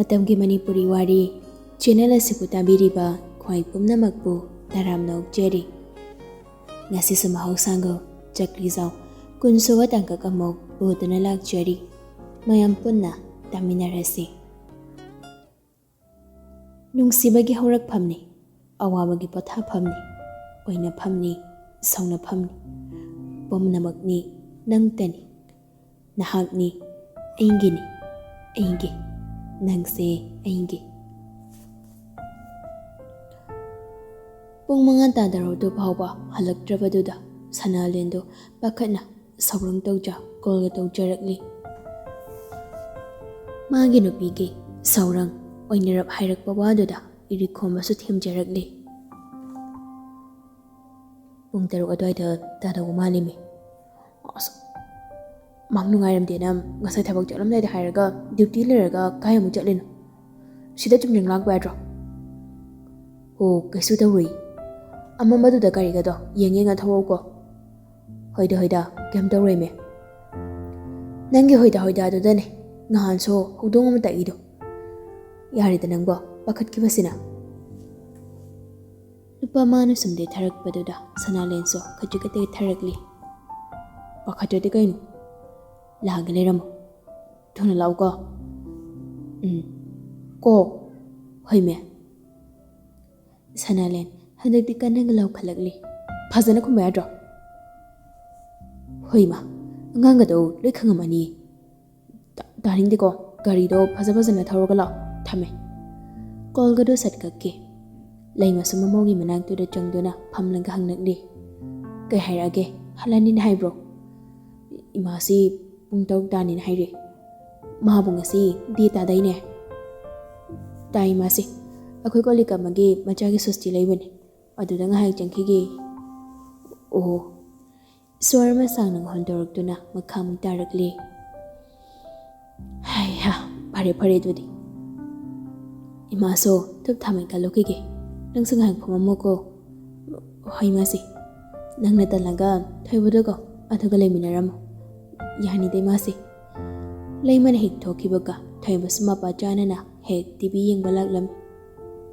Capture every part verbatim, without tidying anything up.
ꯃꯇꯝꯒꯤ ꯃꯅꯤꯄꯨꯔꯤ ꯋꯥꯔꯤ ꯆꯦꯅꯦꯜ ꯑꯁꯤꯕꯨ ꯇꯥꯕꯤꯔꯤꯕ ꯈ꯭ꯋꯥꯏ ꯄꯨꯝꯅꯃꯛꯄꯨ ꯇꯔꯥꯝꯅ ꯑꯣꯛꯆꯔꯤ꯫ ꯉꯁꯤꯁꯨ ꯃꯍꯧꯁꯥꯒꯨꯝ ꯆꯀ꯭ꯔꯤꯖꯥꯎ ꯀꯨꯟꯁꯨꯕ ꯇꯥꯡꯀꯛ ꯑꯃꯨꯛ ꯄꯨꯗꯨꯅ ꯂꯥꯛꯆꯔꯤ꯫ ꯃꯌꯥꯝ ꯄꯨꯟꯅ ꯇꯥꯃꯤꯟꯅꯔꯁꯤ꯫ ꯅꯨꯡꯁꯤꯕꯒꯤ ꯍꯧꯔꯛꯐꯝꯅꯤ, ꯑꯋꯥꯕꯒꯤ ꯄꯣꯊꯥꯐꯝꯅꯤ, ꯑꯣꯏꯅꯐꯝꯅꯤ, ꯁꯧꯅꯐꯝꯅꯤ, ꯄꯨꯝꯅꯃꯛꯅꯤ ꯅꯪꯇꯅꯤ꯫ ꯅꯍꯥꯛꯅꯤ ꯑꯩꯒꯤꯅꯤ, ꯑꯩꯒꯤ, ꯅꯪꯁꯦ ꯑꯩꯒꯤ꯫ ꯄꯨꯡ ꯃꯉꯥ ꯇꯥꯗꯧꯔꯗꯨ ꯐꯥꯎꯕ ꯍꯜꯂꯛꯇ꯭ꯔꯕꯗꯨꯗ ꯁꯅꯥꯂꯦꯟꯗꯨ ꯄꯥꯈꯠꯅ ꯁꯧꯔꯪ ꯇꯧꯖ ꯀꯣꯜꯒ ꯇꯧꯖꯔꯛꯂꯤ꯫ ꯃꯥꯒꯤ ꯅꯨꯄꯤꯒꯤ ꯁꯧꯔꯪ ꯑꯣꯏꯅꯔꯞ ꯍꯥꯏꯔꯛꯄ ꯋꯥꯗꯨꯗ ꯏꯔꯤꯛ ꯈꯣꯝꯕꯁꯨ ꯊꯦꯝꯖꯔꯛꯂꯤ꯫ "ꯄꯨꯡ ꯇꯔꯨꯛ ꯑꯗꯨꯋꯥꯏꯗ ꯇꯥꯗꯧꯕ ꯃꯥꯜꯂꯤꯃꯤ꯫ ꯑꯁ, ꯃꯪ ꯅꯨꯡꯉꯥꯏꯔꯝꯗꯦꯅ ꯉꯁꯥꯏ ꯊꯕꯛ ꯆꯠꯂꯝꯗꯥꯏꯗ ꯍꯥꯏꯔꯒ ꯗ꯭ꯌꯨꯇꯤ ꯂꯩꯔꯒ ꯀꯥꯏ ꯑꯃꯨꯛ ꯆꯠꯂꯤꯅꯣ? ꯁꯤꯗ ꯆꯨꯝꯗ꯭ꯔꯤꯡ ꯂꯥꯛꯄ ꯌꯥꯗ꯭ꯔꯣ?" "ꯑꯣ, ꯀꯩꯁꯨ ꯇꯧꯔꯣꯏ꯫ ꯑꯃꯝꯕꯗꯨꯗ ꯒꯥꯔꯤꯒꯗꯣ ꯌꯦꯡ ꯌꯦꯡꯉ ꯊꯧꯔꯛꯎꯀꯣ꯫" "ꯍꯣꯏꯗ, ꯍꯣꯏꯗ, ꯀꯩꯝ ꯇꯧꯔꯣꯏꯃꯦ꯫" "ꯅꯪꯒꯤ ꯍꯣꯏꯗ ꯍꯣꯏꯗ ꯑꯗꯨꯗꯅꯦ ꯅꯍꯥꯟꯁꯨ ꯍꯧꯗꯣꯡ ꯑꯃ ꯇꯛꯏꯗꯣ꯫ ꯌꯥꯔꯦꯗ ꯅꯪꯕꯣ, ꯄꯥꯈꯠꯈꯤꯕꯁꯤꯅ꯫" ꯅꯨꯄꯥ ꯃꯥꯅ ꯁꯨꯝ ꯗꯦꯊꯔꯛꯄꯗꯨꯗ ꯁꯅꯥꯂꯦꯟꯁꯨ ꯈꯖꯤꯛ ꯈꯛꯇ ꯗꯦꯊꯔꯛꯂꯤ꯫ "ꯄꯥꯈꯠꯇ꯭ꯔꯗꯤ ꯀꯩꯅꯣ? ꯂꯥꯛꯑꯒ ꯂꯩꯔꯝꯃꯣ꯫ ꯊꯨꯅ ꯂꯥꯛꯎꯀꯣ꯫" "ꯎꯝ꯫ ꯀꯣ꯫" "ꯍꯣꯏꯃꯦ꯫" ꯁꯅꯥꯂꯦꯟ ꯍꯟꯗꯛꯇꯤ ꯀꯟꯅꯒ ꯂꯥꯎꯈꯠꯂꯛꯂꯤ꯫ "ꯐꯖꯅ ꯈꯨꯝꯕ ꯌꯥꯗ꯭ꯔꯣ?" "ꯍꯣꯏꯃ, ꯑꯉꯥꯡꯒꯗꯣ ꯂꯣꯏ ꯈꯪꯉꯝꯃꯅꯤ꯫ ꯇꯥ-, ꯇꯥꯅꯤꯡꯗꯦꯀꯣ꯫ ꯒꯥꯔꯤꯗꯣ ꯐꯖ ꯐꯖꯅ ꯊꯧꯔꯒ ꯂꯥꯛꯑꯣ꯫ ꯊꯝꯃꯦ꯫" ꯀꯣꯜꯒꯗꯣ ꯁꯠ ꯀꯛꯈꯤ꯫ ꯂꯩꯃꯁꯨ ꯃꯃꯧꯒꯤ ꯃꯅꯥꯛꯇꯨꯗ ꯆꯪꯗꯨꯅ ꯐꯝꯂꯒ ꯍꯪꯂꯛꯂꯤ꯫ "ꯀꯩ ꯍꯥꯏꯔꯛꯑꯒꯦ? ꯍꯜꯂꯅꯤꯅ ꯍꯥꯏꯕ꯭ꯔꯣ?" "ꯏꯃꯥꯁꯤ ꯄꯨꯡ ꯇꯔꯨꯛ ꯇꯥꯅꯤꯅ ꯍꯥꯏꯔꯛꯑꯦ꯫ ꯃꯥꯕꯨ ꯉꯁꯤ ꯗꯦ ꯇꯥꯗꯣꯏꯅꯦ꯫" "ꯇꯥꯏ ꯏꯃꯥꯁꯤ꯫ ꯑꯩꯈꯣꯏ ꯀꯣꯜꯂꯤꯛ ꯑꯃꯒꯤ ꯃꯆꯥꯒꯤ ꯁꯨꯁꯇꯤ ꯂꯩꯕꯅꯦ꯫ ꯑꯗꯨꯗ ꯉꯥꯏꯍꯥꯛ ꯆꯪꯈꯤꯒꯦ꯫" "ꯑꯣ꯫" ꯁ꯭ꯋꯔ ꯑꯃ ꯁꯥꯡꯅ ꯍꯣꯟꯗꯣꯔꯛꯇꯨꯅ ꯃꯈꯥ ꯑꯃꯨꯛ ꯇꯥꯔꯛꯂꯤ꯫ "ꯍꯩꯍꯥ, ꯐꯔꯦ ꯐꯔꯦ ꯑꯗꯨꯗꯤ꯫ ꯏꯃꯥꯁꯨ ꯊꯨꯞ ꯊꯥꯃꯩ ꯀꯜꯂꯨꯈꯤꯒꯦ꯫ ꯅꯪꯁꯨ ꯉꯥꯏꯍꯥꯛ ꯐꯝꯃꯝꯃꯣꯀꯣ꯫" "ꯍꯣꯏ ꯏꯃꯥꯁꯤ꯫ ꯅꯪꯅ ꯇꯜꯂꯒ ꯊꯣꯏꯕꯗꯨꯒ ꯑꯗꯨꯒ ꯂꯩꯃꯤꯟꯅꯔꯝꯃꯣ꯫" "ꯌꯥꯅꯤꯗ ꯏꯃꯥꯁꯤ꯫" ꯂꯩꯃꯅ ꯍꯦꯛ ꯊꯣꯛꯈꯤꯕꯒ ꯊꯣꯏꯕꯁꯨ ꯃꯄꯥ ꯆꯥꯅꯅ ꯍꯦꯛ ꯇꯤ ꯚꯤ ꯌꯦꯡꯕ ꯂꯥꯛꯂꯝꯃꯤ꯫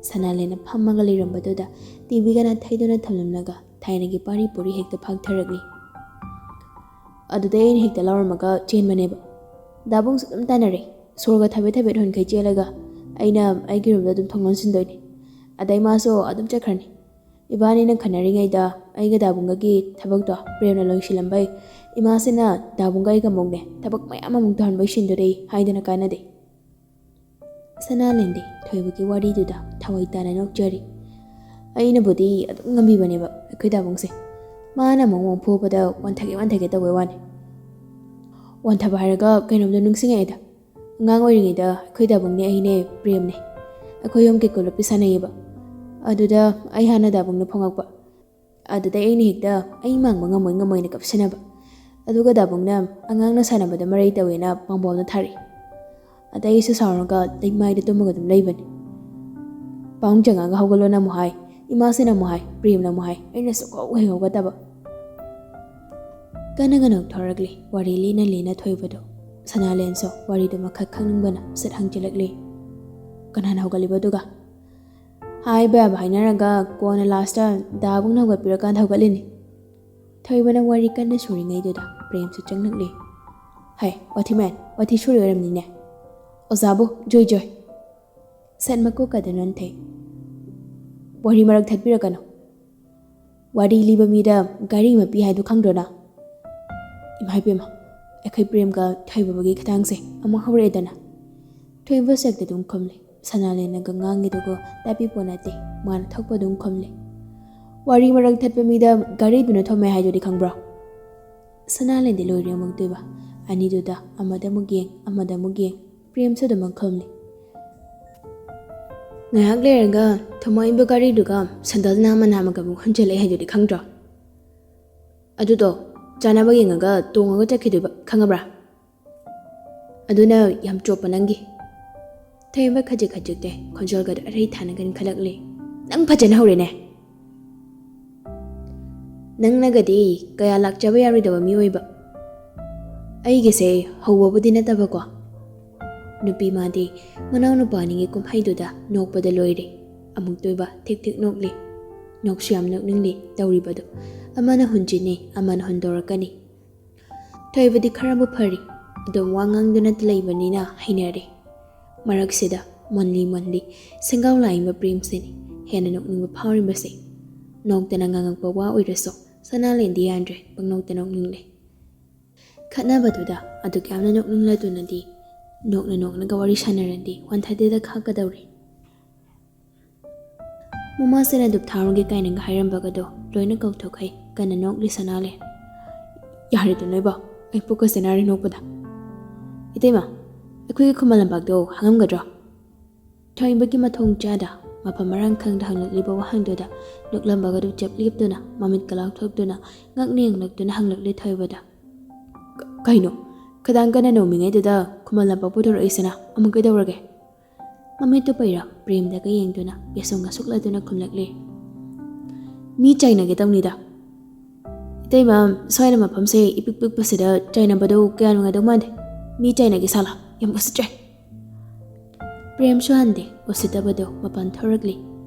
ꯁꯅꯥꯂꯦꯟꯅ ꯐꯝꯃꯒ ꯂꯩꯔꯝꯕꯗꯨꯗ ꯇꯤ ꯚꯤꯒ ꯅꯥꯊꯩꯗꯨꯅ ꯊꯝꯂꯝꯂꯒ ꯊꯥꯏꯅꯒꯤ ꯄꯥꯔꯤ ꯄꯨꯔꯤ ꯍꯦꯛꯇ ꯐꯥꯛꯊꯔꯛꯂꯤ꯫ ꯑꯗꯨꯗꯩ ꯑꯩꯅ ꯍꯦꯛꯇ ꯂꯥꯎꯔꯝꯃꯒ ꯆꯦꯟꯕꯅꯦꯕ꯫ ꯗꯥꯕꯨꯡꯁꯨ ꯑꯗꯨꯝ ꯇꯥꯟꯅꯔꯦ꯫ ꯁꯣꯔꯒ ꯊꯕꯦꯠ ꯊꯕꯦꯠ ꯍꯣꯟꯈꯩ ꯆꯦꯜꯂꯒ ꯑꯩꯅ ꯑꯩꯒꯤ ꯔꯨꯝꯗ ꯑꯗꯨꯝ ꯊꯣꯡ ꯂꯣꯟꯁꯤꯟꯗꯣꯏꯅꯦ꯫ ꯑꯗꯩ ꯃꯥꯁꯨ ꯑꯗꯨꯝ ꯆꯠꯈ꯭ꯔꯅꯤ꯫ ꯏꯕꯥꯅꯤꯅ ꯈꯟꯅꯔꯤꯉꯩꯗ ꯑꯩꯒ ꯗꯥꯕꯨꯡꯒꯒꯤ ꯊꯕꯛꯇꯣ ꯄ꯭ꯔꯦꯝꯅ ꯂꯣꯏꯁꯤꯜꯂꯝꯕꯩ ꯏꯃꯥꯁꯤꯅ ꯗꯥꯕꯨꯡꯒ ꯑꯩꯒ ꯑꯃꯨꯛꯅꯦ ꯊꯕꯛ ꯃꯌꯥꯝ ꯑꯃꯨꯛ ꯇꯧꯍꯟꯕꯩ ꯁꯤꯟꯗꯨꯗꯤ ꯍꯥꯏꯗꯅ ꯀꯥꯟꯅꯗꯦ꯫ ꯁꯅꯥꯂꯦꯟꯗꯤ ꯊꯣꯏꯕꯒꯤ ꯋꯥꯔꯤꯗꯨꯗ ꯊꯋꯥꯏ ꯇꯥꯅ ꯅꯣꯛꯆꯔꯤ꯫ ꯑꯩꯅꯕꯨꯗꯤ ꯑꯗꯨꯝ ꯉꯝꯕꯤꯕꯅꯦꯕ ꯑꯩꯈꯣꯏ ꯗꯥꯕꯨꯡꯁꯦ꯫ ꯃꯥꯅ ꯑꯃꯨꯛ ꯑꯃꯨꯛ ꯐꯨꯕꯗ ꯋꯥꯟꯊꯒꯦ ꯋꯥꯟꯊꯒꯦ ꯇꯧꯕꯩ ꯋꯥꯅꯤ꯫ ꯋꯥꯟꯊꯕ ꯍꯥꯏꯔꯒ ꯀꯩꯅꯣꯝꯗ ꯅꯤꯡꯁꯤꯡꯉꯛꯑꯦꯗ꯫ ꯑꯉꯥꯡ ꯑꯣꯏꯔꯤꯉꯩꯗ ꯑꯩꯈꯣꯏ ꯗꯥꯕꯨꯡꯅꯦ ꯑꯩꯅꯦ ꯄ꯭ꯔꯦꯝꯅꯦ ꯑꯩꯈꯣꯏ ꯑꯍꯨꯝ ꯀꯦꯀꯨ ꯂꯣꯠꯄꯤ ꯁꯥꯟꯅꯩꯌꯦꯕ꯫ ꯑꯗꯨꯗ ꯑꯩ ꯍꯥꯟꯅ ꯗꯥꯕꯨꯡꯅ ꯐꯪꯉꯛꯄ꯫ ꯑꯗꯨꯗꯩ ꯑꯩꯅ ꯍꯦꯛꯇ ꯑꯩ ꯃꯥꯡꯕ ꯉꯝꯃꯣꯏ ꯉꯝꯃꯣꯏꯅ ꯀꯞꯁꯤꯟꯅꯕ꯫ ꯑꯗꯨꯒ ꯗꯥꯕꯨꯡꯅ ꯑꯉꯥꯡꯅ ꯁꯥꯟꯅꯕꯗ ꯃꯔꯩ ꯇꯧꯋꯦꯅ ꯄꯥꯝꯕꯣꯝꯅ ꯊꯥꯔꯛꯏ꯫ ꯑꯗꯩ ꯑꯩꯁꯨ ꯁꯥꯎꯔꯒ ꯂꯩꯃꯥꯏꯗ ꯇꯨꯝꯃꯒ ꯑꯗꯨꯝ ꯂꯩꯕꯅꯤ꯫ ꯄꯥꯎꯡ ꯆꯪꯉꯒ ꯍꯧꯒꯠꯂꯣꯅ ꯑꯃꯨꯛ ꯍꯥꯏ, ꯏꯃꯥꯁꯤꯅ ꯑꯃꯨꯛ ꯍꯥꯏ, ꯄ꯭ꯔꯦꯝꯅ ꯑꯃꯨꯛ ꯍꯥꯏ, ꯑꯩꯅ ꯁꯨꯛꯍꯧ ꯍꯦꯛ ꯍꯧꯒꯠꯇꯕ꯫ ꯀꯟꯅ ꯀꯟꯅ ꯊꯣꯔꯛꯂꯤ ꯋꯥꯔꯤ ꯂꯤꯅ ꯂꯤꯅ ꯊꯣꯏꯕꯗꯣ꯫ ꯁꯅꯥꯂꯦꯟꯁꯨ ꯋꯥꯔꯤꯗꯨ ꯃꯈꯛ ꯈꯪꯅꯤꯡꯕꯅ ꯁꯠ ꯍꯪꯖꯤꯜꯂꯛꯂꯤ꯫ "ꯀꯅꯥꯅ ꯍꯧꯒꯠꯂꯤꯕ ꯑꯗꯨꯒ?" ꯍꯥꯏꯕ ꯌꯥꯕ ꯍꯥꯏꯅꯔꯒ ꯀꯣꯟꯅ ꯂꯥꯁꯇ ꯗꯥꯕꯨꯡꯅ ꯍꯧꯒꯠꯄꯤꯔꯀꯥꯟꯗ ꯍꯧꯒꯠꯂꯤꯅꯤ꯫ ꯊꯣꯏꯕꯅ ꯋꯥꯔꯤ ꯀꯟꯅ ꯁꯨꯔꯤꯉꯩꯗꯨꯗ ꯄ꯭ꯔꯦꯝꯁꯨ ꯆꯪꯂꯛꯂꯤ꯫ "ꯍꯩ, ꯋꯥꯊꯤꯃꯦꯟ, ꯋꯥꯊꯤ ꯁꯨꯔꯤ ꯑꯣꯏꯔꯝꯅꯤꯅꯦ꯫ ꯑꯣꯖꯥꯕꯨ ꯖꯣꯏ ꯖꯣꯏ꯫ ꯁꯠ ꯃꯀꯣꯛꯀꯗ ꯅꯣꯟꯊꯩ꯫ ꯋꯥꯔꯤ ꯃꯔꯛ ꯊꯠꯄꯤꯔꯛꯀꯅꯨ꯫ ꯋꯥꯔꯤ ꯂꯤꯕ ꯃꯤꯗ ꯘꯔꯤ ꯑꯃ ꯄꯤ ꯍꯥꯏꯗꯨ ꯈꯪꯗ꯭ꯔꯣ ꯅꯪ?" ꯏꯃꯥ ꯏꯕꯦꯝꯃ, ꯑꯩꯈꯣꯏ ꯄ꯭ꯔꯦꯝꯒ ꯊꯣꯏꯕꯒꯤ ꯈꯗꯥꯡꯁꯦ ꯑꯃꯨꯛ ꯍꯧꯔꯛꯑꯦꯗꯅ꯫ ꯊꯣꯏꯕ ꯁꯛꯇ ꯑꯗꯨꯝ ꯈꯨꯝꯂꯤ꯫ ꯁꯅꯥꯂꯦꯟꯅꯒ ꯉꯥꯡꯉꯤꯗꯨꯒ ꯇꯥꯕꯤꯄꯣ ꯅꯠꯇꯦ, ꯃꯥꯅ ꯊꯣꯛꯄ ꯑꯗꯨꯝ ꯈꯨꯝꯂꯤ꯫ "ꯋꯥꯔꯤ ꯃꯔꯛ ꯊꯠꯄ ꯃꯤꯗ ꯘꯔꯤꯗꯨꯅ ꯊꯣꯝꯃꯦ ꯍꯥꯏꯗꯨꯗꯤ ꯈꯪꯕ꯭ꯔꯣ?" ꯁꯅꯥꯂꯦꯟꯗꯤ ꯂꯣꯏꯔꯦ ꯑꯃꯨꯛꯇꯣꯏꯕ꯫ ꯑꯅꯤꯗꯨꯗ ꯑꯃꯗ ꯑꯃꯨꯛ ꯌꯦꯡ, ꯑꯃꯗ ꯑꯃꯨꯛ ꯌꯦꯡ꯫ ꯄ꯭ꯔꯦꯝꯁꯨ ꯑꯗꯨꯃꯛ ꯈꯨꯝꯂꯤ꯫ "ꯉꯥꯏꯍꯥꯛ ꯂꯩꯔꯒ ꯊꯣꯃꯛꯏꯕ ꯒꯥꯔꯤꯗꯨꯒ ꯁꯦꯟꯗꯜ ꯅꯥꯝꯃ ꯅꯥꯝꯃꯒ ꯑꯃꯨꯛ ꯍꯟꯖꯤꯜꯂꯛꯑꯦ ꯍꯥꯏꯗꯨꯗꯤ ꯈꯪꯗ꯭ꯔꯣ? ꯑꯗꯨꯗꯣ ꯆꯥꯅꯕ ꯌꯦꯡꯉꯒ ꯇꯣꯡꯉꯒ ꯆꯠꯈꯤꯗꯣꯏꯕ, ꯈꯪꯉꯕ꯭ꯔꯥ? ꯑꯗꯨꯅ ꯌꯥꯝ ꯆꯣꯞꯄ ꯅꯪꯒꯤ꯫" ꯊꯣꯏꯕ ꯈꯖꯤꯛ ꯈꯖꯤꯛꯇꯤ ꯈꯣꯟꯖꯦꯜꯒꯗꯣ ꯑꯔꯩ ꯊꯥꯅ ꯀꯟꯈꯠꯂꯛꯂꯤ꯫ "ꯅꯪ ꯐꯖꯅ ꯍꯧꯔꯦꯅꯦ꯫ ꯅꯪꯅꯒꯗꯤ ꯀꯌꯥ ꯂꯥꯛꯆꯕ ꯌꯥꯔꯣꯏꯗꯕ ꯃꯤ ꯑꯣꯏꯕ꯫ ꯑꯩꯒꯤꯁꯦ ꯍꯧꯕꯕꯨꯗꯤ ꯅꯠꯇꯕꯀꯣ, ꯅꯨꯄꯤ ꯃꯥꯗꯤ ꯃꯅꯥꯎꯅꯨꯄꯥ ꯑꯅꯤꯒꯤ ꯀꯨꯝꯍꯩꯗꯨꯗ ꯅꯣꯛꯄꯗ ꯂꯣꯏꯔꯦ꯫ ꯑꯃꯨꯛ ꯊꯣꯏꯕ ꯊꯤꯛ ꯊꯤꯛ ꯅꯣꯛꯂꯤ꯫ ꯅꯣꯛꯁꯨ ꯌꯥꯝ ꯅꯣꯛꯅꯤꯡꯂꯤ ꯇꯧꯔꯤꯕꯗꯨ꯫ ꯑꯃꯅ ꯍꯨꯟꯖꯤꯟꯅꯤ, ꯑꯃꯅ ꯍꯨꯟꯗꯣꯔꯛꯀꯅꯤ꯫ ꯊꯣꯏꯕꯗꯤ ꯈꯔꯕꯨ ꯐꯔꯤ꯫ ꯑꯗꯨꯝ ꯋꯥ ꯉꯥꯡꯗꯨꯅ ꯂꯩꯕꯅꯤꯅ ꯍꯩꯅꯔꯦ꯫ ꯃꯔꯛꯁꯤꯗ ꯃꯨꯟꯂꯤ ꯃꯨꯟꯂꯤ ꯁꯦꯡꯒꯥꯎ ꯂꯥꯛꯏꯕ ꯄ꯭ꯔꯦꯝꯁꯤꯅꯤ ꯍꯦꯟꯅ ꯅꯣꯛꯅꯤꯡꯕ ꯐꯥꯎꯔꯤꯕꯁꯦ꯫ ꯅꯣꯛꯇꯅ ꯉꯥꯡꯉꯛꯄ ꯋꯥ ꯑꯣꯏꯔꯁꯨ ꯁꯅꯥꯂꯦꯟꯗꯤ ꯌꯥꯗ꯭ꯔꯦ, ꯄꯪꯅꯣꯛꯇ ꯅꯣꯛꯅꯤꯡꯂꯦ꯫ ꯈꯠꯅꯕꯗꯨꯗ ꯑꯗꯨꯛ ꯌꯥꯝꯅ ꯅꯣꯛꯅꯤꯡꯂꯗꯨꯅꯗꯤ ꯅꯣꯛꯅ ꯅꯣꯛꯅꯒ ꯋꯥꯔꯤ ꯁꯥꯟꯅꯔꯗꯤ ꯋꯥꯟꯊꯗꯦꯗ ꯈꯥꯛꯀꯗꯧꯔꯦ꯫ ꯃꯃꯥꯁꯤꯅ ꯗꯨꯞ ꯊꯥꯔꯨꯒꯦ ꯀꯥꯏꯅꯒ ꯍꯥꯏꯔꯝꯕꯒꯗꯣ ꯂꯣꯏꯅ ꯀꯧꯊꯣꯛꯈꯩ ꯀꯟꯅ ꯅꯣꯛꯂꯤ ꯁꯅꯥꯂꯦꯟ꯫ "ꯌꯥꯔꯦꯗ ꯅꯣꯏꯕꯣ, ꯑꯩ ꯄꯨꯛꯀꯁꯦ ꯅꯥꯔꯦ ꯅꯣꯛꯄꯗ꯫ ꯏꯇꯩꯃ, ꯑꯩꯈꯣꯏꯒꯤ ꯈꯨꯃꯟ ꯂꯝꯄꯥꯛꯇꯣ ꯍꯥꯡꯉꯝꯒꯗ꯭ꯔꯣ?" ꯊꯣꯏꯕꯒꯤ ꯃꯊꯣꯡ ꯆꯥꯗ ꯃꯐꯝ ꯃꯔꯥꯡ ꯈꯪꯗ ꯍꯪꯂꯛꯂꯤꯕ ꯋꯥꯍꯪꯗꯨꯗ ꯅꯣꯛꯂꯝꯕꯒꯗꯨ ꯆꯞ ꯂꯦꯞꯇꯨꯅ ꯃꯃꯤꯠꯀ ꯂꯥꯎꯊꯣꯛꯇꯨꯅ ꯉꯛꯅ ꯌꯦꯡꯂꯛꯇꯨꯅ ꯍꯪꯂꯛꯂꯤ ꯊꯣꯏꯕꯗ꯫ "ꯀ-, ꯀꯩꯅꯣ? ꯈꯗꯥꯡ ꯀꯟꯅ ꯅꯧꯃꯤꯉꯩꯗꯨꯗ ꯈꯨꯃꯟ ꯂꯝꯄꯥꯛ ꯄꯨꯊꯣꯔꯛꯏꯁꯤꯅ ꯑꯃꯨꯛ ꯀꯩꯗꯧꯔꯒꯦ?" ꯃꯃꯤꯠꯇꯨ ꯄꯩꯔ ꯄ꯭ꯔꯦꯝꯗꯒ ꯌꯦꯡꯗꯨꯅ ꯕꯦꯁꯣꯟꯒ ꯁꯨꯛꯂꯗꯨꯅ ꯈꯨꯝꯂꯛꯂꯦ꯫ "ꯃꯤ ꯆꯥꯏꯅꯒꯦ ꯇꯧꯅꯤꯗ꯫ ꯏꯇꯩꯃ, ꯁ꯭ꯋꯥꯏꯗ ꯃꯐꯝꯁꯦ ꯏꯄꯤꯛ ꯄꯤꯛꯄꯁꯤꯗ ꯆꯥꯏꯅꯕꯗꯣ ꯀꯌꯥ ꯅꯨꯡꯉꯥꯏꯗꯧ ꯃꯥꯟꯗꯦ꯫ ꯃꯤ ꯆꯥꯏꯅꯒꯦ ꯁꯥꯂꯥ, ꯌꯥꯝ ꯎꯁꯤꯠꯇ꯭ꯔꯦ꯫" ꯄ꯭ꯔꯦꯝꯁꯨ ꯍꯟꯗꯦ, ꯎꯁꯤꯠꯇꯕꯗꯣ ꯃꯄꯥꯟ ꯊꯣꯔꯛꯂꯤ꯫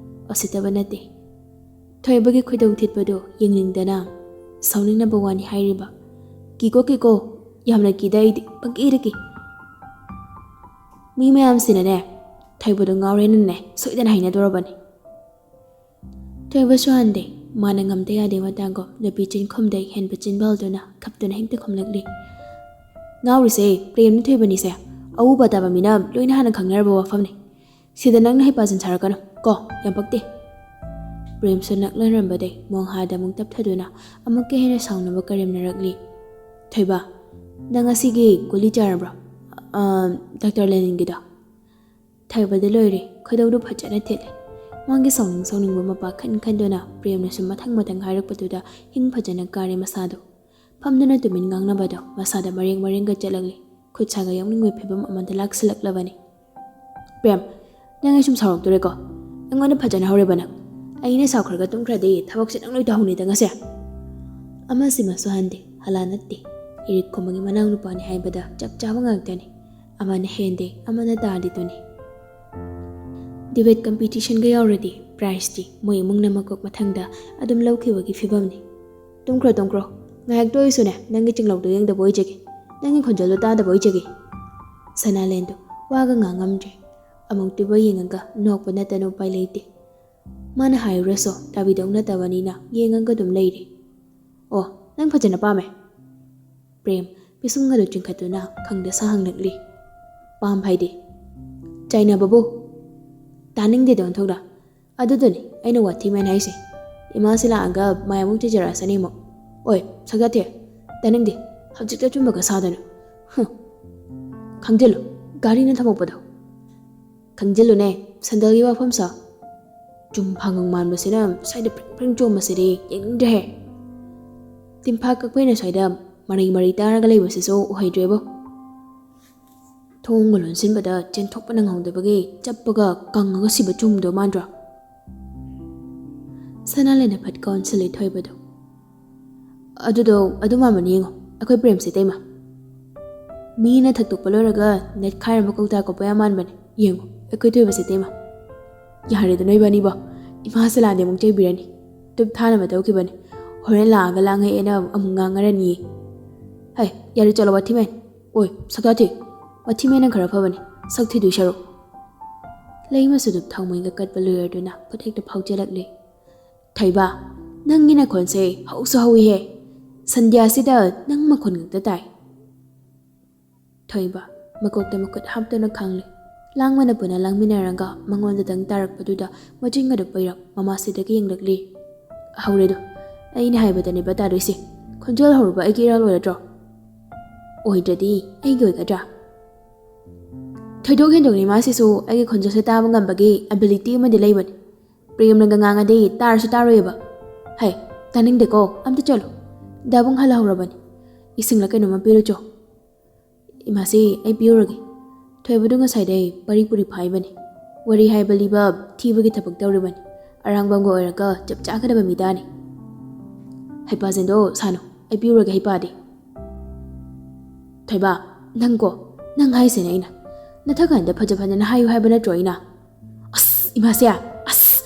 ꯎꯁꯤꯠꯇꯕ ꯅꯠꯇꯦ꯫ ꯊꯣꯏꯕꯒꯤ ꯈꯣꯏꯗꯧ ꯊꯤꯠꯄꯗꯣ ꯌꯦꯡꯅꯤꯡꯗꯅ ꯁꯥꯎꯅꯤꯡꯅꯕ ꯋꯥꯅꯤ ꯍꯥꯏꯔꯤꯕ꯫ "ꯀꯤꯀꯣ, ꯀꯤꯀꯣ, ꯌꯥꯝꯅ ꯀꯤꯗ ꯑꯩꯗꯤ, ꯄꯪꯀꯤꯗ ꯀꯤ꯫ ꯃꯤ ꯃꯌꯥꯝꯁꯤꯅꯅꯦ, ꯊꯣꯏꯕꯗꯣ ꯉꯥꯎꯔꯦꯅꯅꯦ, ꯁꯣꯏꯗꯅ ꯍꯩꯅꯗꯣꯔꯕꯅꯤ꯫" ꯊꯣꯏꯕꯁꯨ ꯍꯟꯗꯦ꯫ ꯃꯥꯅ ꯉꯝꯗ ꯌꯥꯗꯦ ꯃꯇꯥꯡꯒꯨꯝ ꯅꯨꯄꯤ ꯆꯤꯟꯈꯨꯝꯗꯩ ꯍꯦꯟꯕ ꯆꯤꯟꯕꯥꯜꯗꯨꯅ ꯈꯞꯇꯨꯅ ꯍꯦꯛꯇ ꯈꯨꯝꯂꯛꯂꯤ꯫ "ꯉꯥꯎꯔꯤꯁꯦ ꯄ꯭ꯔꯦꯝꯅ ꯊꯣꯏꯕꯅꯤꯁꯦ꯫ ꯑꯎ ꯄꯥ ꯇꯥꯕ ꯃꯤꯅ ꯂꯣꯏꯅ ꯍꯥꯟꯅ ꯈꯪꯅꯔꯕ ꯋꯥꯐꯝꯅꯤ꯫ ꯁꯤꯗ ꯅꯪꯅ ꯍꯩꯄꯥ ꯆꯤꯟ ꯁꯥꯔꯛꯀꯅꯨ ꯀꯣ, ꯌꯥꯝ ꯄꯛꯇꯦ꯫" ꯄ꯭ꯔꯦꯝꯁꯨ ꯅꯛꯅꯔꯝꯕꯗꯩ ꯃꯣꯡꯍꯥꯗ ꯑꯃꯨꯛ ꯇꯞꯊꯗꯨꯅ ꯑꯃꯨꯛꯀ ꯍꯦꯟꯅ ꯁꯥꯎꯅꯕ ꯀꯔꯦꯝꯅꯔꯛꯂꯤ꯫ "ꯊꯣꯏꯕ, ꯅꯪ ꯉꯁꯤꯒꯤ ꯒꯨꯂꯤ ꯆꯥꯔꯕ꯭ꯔꯣ? ꯑ, ꯗꯥꯛꯇꯔ ꯂꯦꯅꯤꯟꯒꯤꯗꯣ?" ꯊꯣꯏꯕꯗ ꯂꯣꯏꯔꯦ, ꯈꯣꯏꯗꯧꯗꯨ ꯐꯖꯅ ꯊꯤꯠꯂꯦ꯫ ꯃꯥꯒꯤ ꯁꯥꯎꯅꯤꯡ ꯁꯥꯎꯅꯤꯡꯕ ꯃꯄꯥ ꯈꯟ ꯈꯟꯗꯨꯅ ꯄ꯭ꯔꯦꯝꯅꯁꯨ ꯃꯊꯪ ꯃꯊꯪ ꯍꯥꯏꯔꯛꯄꯗꯨꯗ ꯍꯤꯡ ꯐꯖꯅ ꯀꯥꯔꯦ ꯃꯁꯥꯗꯣ꯫ ꯐꯝꯗꯨꯅ ꯇꯨꯃꯤꯟ ꯉꯥꯡꯅꯕꯗꯣ ꯃꯁꯥꯗ ꯃꯔꯦꯡ ꯃꯔꯦꯡꯒ ꯆꯠꯂꯛꯂꯤ꯫ ꯈꯨꯠ ꯁꯥꯒ ꯌꯥꯎꯅꯤꯡꯕꯒꯤ ꯐꯤꯕꯝ ꯑꯃꯗ ꯂꯥꯛꯁꯤꯜꯂꯛꯂꯕꯅꯤ꯫ "ꯄ꯭ꯔꯦꯝ, ꯅꯪ ꯑꯩ ꯁꯨꯝ ꯁꯥꯎꯔꯛꯇꯣꯔꯦꯀꯣ? ꯑꯩꯉꯣꯟꯗ ꯐꯖꯅ ꯍꯧꯔꯦꯕ ꯅꯪ꯫ ꯑꯩꯅ ꯁꯥꯎꯈ꯭ꯔꯒ ꯇꯨꯝꯈ꯭ꯔꯗꯤ ꯊꯕꯛꯁꯦ ꯅꯪ ꯂꯣꯏ ꯇꯧꯍꯧꯅꯤꯗ ꯉꯁꯤ꯫" ꯑꯃꯁꯤꯃꯁꯨ ꯍꯟꯗꯦ, ꯍꯂꯥ ꯅꯠꯇꯦ꯫ ꯏꯔꯤꯛ ꯈꯨꯝꯕꯒꯤ ꯃꯅꯥꯎ ꯅꯨꯄꯥꯅꯤ ꯍꯥꯏꯕꯗ ꯆꯞ ꯆꯥꯕ ꯉꯥꯛꯇꯅꯤ꯫ ꯑꯃꯅ ꯍꯦꯟꯗꯦ, ꯑꯃꯅ ꯇꯥꯜꯂꯤꯗꯨꯅꯤ꯫ ꯗꯤꯕꯦꯠ ꯀꯝꯄꯤꯇꯤꯁꯟꯒ ꯌꯥꯎꯔꯗꯤ ꯄ꯭ꯔꯥꯏꯖꯇꯤ ꯃꯣꯏ ꯏꯃꯨꯡꯅ ꯃꯀꯣꯛ ꯃꯊꯪꯗ ꯑꯗꯨꯝ ꯂꯧꯈꯤꯕꯒꯤ ꯐꯤꯕꯝꯅꯤ꯫ "ꯇꯨꯝꯈ꯭ꯔꯣ, ꯇꯨꯝꯈ꯭ꯔꯣ꯫ ꯉꯥꯏꯍꯥꯛꯇ ꯑꯣꯏꯁꯨꯅꯦ, ꯅꯪꯒꯤ ꯆꯤꯡꯂꯧꯗꯣ ꯌꯦꯡꯗꯕ ꯑꯣꯏꯖꯒꯦ, ꯅꯪꯒꯤ ꯈꯣꯟꯖꯦꯜꯗꯣ ꯇꯥꯗꯕ ꯑꯣꯏꯖꯒꯦ꯫" ꯁꯅꯥꯂꯦꯟꯗꯣ ꯋꯥꯒ ꯉꯥꯡꯉꯝꯗ꯭ꯔꯦ꯫ ꯑꯃꯨꯛꯇꯤꯕ ꯌꯦꯡꯉꯒ ꯅꯣꯛꯄ ꯅꯠꯇꯅ ꯎꯄꯥꯏ ꯂꯩꯇꯦ꯫ ꯃꯥꯅ ꯍꯥꯏꯔꯨꯔꯁꯨ ꯇꯥꯕꯤꯗꯧ ꯅꯠꯇꯕꯅꯤꯅ ꯌꯦꯡꯉꯒ ꯑꯗꯨꯝ ꯂꯩꯔꯦ꯫ "ꯑꯣ, ꯅꯪ ꯐꯖꯅ ꯄꯥꯝꯃꯦ?" ꯄ꯭ꯔꯦꯝ ꯄꯤꯁꯨꯝꯒꯗꯨ ꯆꯤꯡꯈꯠꯇꯨꯅ ꯈꯪꯗ ꯁꯥ ꯍꯪꯂꯛꯂꯤ꯫ "ꯄꯥꯝ ꯍꯥꯏꯗꯤ?" "ꯆꯥꯏꯅꯕꯕꯨ?" "ꯇꯥꯅꯤꯡꯗꯦꯗ ꯑꯣꯟꯊꯣꯛꯅ꯫ ꯑꯗꯨꯗꯨꯅꯤ ꯑꯩꯅ ꯋꯥꯊꯤ ꯃꯦꯟ ꯍꯥꯏꯁꯦ꯫ ꯏꯃꯥꯁꯤ ꯂꯥꯛꯑꯒ ꯃꯥꯏ ꯑꯃꯨꯛ ꯆꯤꯖꯔꯛꯑꯁꯅꯤ ꯑꯃꯨꯛ꯫ ꯑꯣꯏ, ꯁꯛꯇꯥꯊꯤ, ꯇꯥꯅꯤꯡꯗꯦ꯫ ꯍꯧꯖꯤꯛꯇ ꯑꯆꯨꯝꯕꯒ ꯁꯥꯗꯅ꯫ ꯍꯨꯝ꯫ ꯈꯪꯖꯤꯜꯂꯨ, ꯒꯥꯔꯤꯅ ꯊꯝꯃꯛꯄꯗꯣ꯫ ꯈꯪꯖꯤꯜꯂꯨꯅꯦ, ꯁꯟꯗꯜꯒꯤ ꯋꯥꯐꯝꯁꯨ꯫ ꯆꯨꯝ ꯐꯥꯡꯉꯪ ꯃꯥꯟꯕꯁꯤꯅ ꯁ꯭ꯋꯥꯏꯗ ꯄ꯭ꯔꯤꯡ ꯄ꯭ꯔꯤꯡ ꯆꯣꯡꯕꯁꯤꯗꯤ ꯌꯦꯡꯅꯤꯡꯗ꯭ꯔꯦꯍꯦ꯫ ꯇꯤꯟꯐꯥ ꯀꯛꯄꯩꯅ ꯁ꯭ꯋꯥꯏꯗ ꯃꯔꯩ ꯃꯔꯩ ꯇꯥꯔꯒ ꯂꯩꯕꯁꯤꯁꯨ ꯎꯍꯩꯗ꯭ꯔꯦꯕꯣ꯫ ꯊꯣꯡꯒ ꯂꯣꯟꯁꯤꯟꯕꯗ ꯆꯦꯟꯊꯣꯛꯄ ꯅꯪꯍꯧꯗꯕꯒꯤ ꯆꯞꯄꯒ ꯀꯪꯉꯒ ꯁꯤꯕ ꯆꯨꯝꯗꯧ ꯃꯥꯟꯗ꯭ꯔꯣ? ꯁꯅꯥꯂꯦꯟꯅ ꯐꯠ ꯀꯥꯎꯟꯁꯤꯜꯂꯤ ꯊꯣꯏꯕꯗꯣ꯫ "ꯑꯗꯨꯗꯣ ꯑꯗꯨ ꯃꯥꯟꯕꯅꯤ ꯌꯦꯡꯉꯣ, ꯑꯩꯈꯣꯏ ꯄ꯭ꯔꯦꯝꯁꯦ ꯏꯇꯩꯃ꯫ ꯃꯤꯅ ꯊꯛꯇꯣꯛꯄ ꯂꯣꯏꯔꯒ ꯅꯦꯠꯈꯥꯏꯔꯝꯕ ꯀꯧꯇꯥ ꯀꯣꯠꯄ ꯌꯥꯝ ꯃꯥꯟꯕꯅꯦ꯫ ꯌꯦꯡꯉꯣ, ꯑꯩꯈꯣꯏ ꯊꯣꯏꯕꯁꯦ ꯏꯇꯩꯃ꯫ ꯌꯥꯔꯦꯗ ꯅꯣꯏꯕꯥꯅꯤꯕꯣ, ꯏꯃꯥ ꯁꯂꯥꯗꯤ ꯑꯃꯨꯛ ꯆꯩꯕꯤꯔꯅꯤ꯫ ꯇꯨꯞ ꯊꯥꯅꯕ ꯇꯧꯈꯤꯕꯅꯤ꯫ ꯍꯣꯔꯦꯟ ꯂꯥꯛꯑꯒ ꯂꯥꯡꯉꯛꯑꯦꯅ ꯑꯃꯨꯛ ꯉꯥꯡꯉꯔꯅꯤꯌꯦ꯫ ꯍꯩ, ꯌꯥꯔꯦ ꯆꯠꯂꯣ ꯋꯥꯊꯤꯃꯦꯟ꯫ ꯑꯣꯏ, ꯁꯛꯇꯥꯊꯤ, ꯋꯥꯊꯤꯃꯦꯟꯅ ꯈꯔ ꯐꯕꯅꯤ, ꯁꯛ ꯊꯤꯗꯣꯏ ꯁꯔꯨꯛ꯫" ꯂꯩꯃꯁꯨ ꯇꯨꯞ ꯊꯥꯎꯃꯩꯒ ꯀꯠꯄ ꯂꯣꯏꯔꯗꯨꯅ ꯈꯨꯠ ꯍꯦꯛꯇ ꯐꯥꯎꯖꯤꯜꯂꯛꯂꯦ꯫ "ꯊꯣꯏꯕ, ꯅꯪꯒꯤ ꯅꯈꯣꯟꯁꯦ ꯍꯧꯁꯨ ꯍꯧꯋꯤꯍꯦ꯫ ꯁꯟꯙ꯭ꯌꯥꯁꯤꯗ ꯅꯪ ꯃꯈꯣꯟ ꯉꯛꯇ ꯇꯥꯏ꯫" ꯊꯣꯏꯕ ꯃꯀꯣꯛꯇ ꯃꯈꯨꯠ ꯍꯥꯞꯇꯨꯅ ꯈꯥꯡꯂꯦ꯫ ꯂꯥꯡꯕꯅ ꯄꯨꯟꯅ ꯂꯥꯡꯃꯤꯟꯅꯔꯒ ꯃꯉꯣꯟꯗꯗꯪ ꯇꯥꯔꯛꯄꯗꯨꯗ ꯃꯆꯤꯟꯒꯗꯨ ꯄꯩꯔꯞ ꯃꯃꯥꯁꯤꯗꯒꯤ ꯌꯦꯡꯂꯛꯂꯤ꯫ "ꯍꯧꯔꯦꯗꯣ, ꯑꯩꯅ ꯍꯥꯏꯕꯗꯅꯦꯕ ꯇꯥꯗꯣꯏꯁꯦ꯫ ꯈꯣꯟꯖꯦꯜ ꯍꯧꯔꯨꯕ ꯑꯩꯒꯤ ꯏꯔꯥꯜ ꯑꯣꯏꯔꯗ꯭ꯔꯣ? ꯑꯣꯏꯗ꯭ꯔꯗꯤ ꯑꯩꯒꯤ ꯑꯣꯏꯒꯗ꯭ꯔꯥ? ꯊꯣꯏꯗꯣꯛ ꯍꯦꯟꯗꯣꯛꯅ ꯏꯃꯥꯁꯤꯁꯨ ꯑꯩꯒꯤ ꯈꯣꯟꯖꯦꯜꯁꯦ ꯇꯥꯕ ꯉꯝꯕꯒꯤ ꯑꯦꯕꯤꯂꯤꯇꯤ ꯑꯃꯗꯤ ꯂꯩꯕꯅꯤ꯫ ꯄ꯭ꯔꯦꯝꯅꯒ ꯉꯥꯡꯉꯗꯤ ꯇꯥꯔꯁꯨ ꯇꯥꯔꯣꯏꯕ꯫ ꯍꯩ, ꯇꯥꯅꯤꯡꯗꯦꯀꯣ, ꯑꯝꯇ ꯆꯠꯂꯣ꯫ ꯗꯥꯕꯨꯡ ꯍꯜꯂꯍꯧꯔꯕꯅꯤ꯫ ꯏꯁꯤꯡꯂ ꯀꯩꯅꯣꯝꯃ ꯄꯤꯔꯨꯆꯣ꯫" "ꯏꯃꯥꯁꯤ, ꯑꯩ ꯄꯤꯔꯨꯔꯒꯦ꯫ ꯊꯣꯏꯕꯗꯨ ꯉꯁꯥꯏꯗꯩ ꯄꯔꯤ ꯄꯨꯔꯤ ꯐꯥꯏꯕꯅꯤ꯫ ꯋꯥꯔꯤ ꯍꯥꯏꯕ ꯂꯤꯕ ꯊꯤꯕꯒꯤ ꯊꯕꯛ ꯇꯧꯔꯤꯕꯅꯤ꯫ ꯑꯔꯥꯡꯕꯝꯒ ꯑꯣꯏꯔꯒ ꯆꯞ ꯆꯥꯒꯗꯕ ꯃꯤ ꯇꯥꯅꯤ꯫" "ꯍꯩꯄꯥꯁꯤꯡꯗꯣ ꯁꯥꯅꯨ, ꯑꯩ ꯄꯤꯔꯨꯔꯒꯦ ꯍꯩꯄꯥꯗꯤ꯫" "ꯊꯣꯏꯕ, ꯅꯪꯀꯣ, ꯅꯪ ꯍꯥꯏꯁꯤꯅꯦ ꯑꯩꯅ꯫ ꯅꯊꯛ ꯀꯥꯟꯗ ꯐꯖ ꯐꯖꯅ ꯍꯥꯏꯌꯨ ꯍꯥꯏꯕ ꯅꯠꯇ꯭ꯔꯣ ꯑꯩꯅ? ꯑꯁ, ꯏꯃꯥꯁꯦ, ꯑꯁ!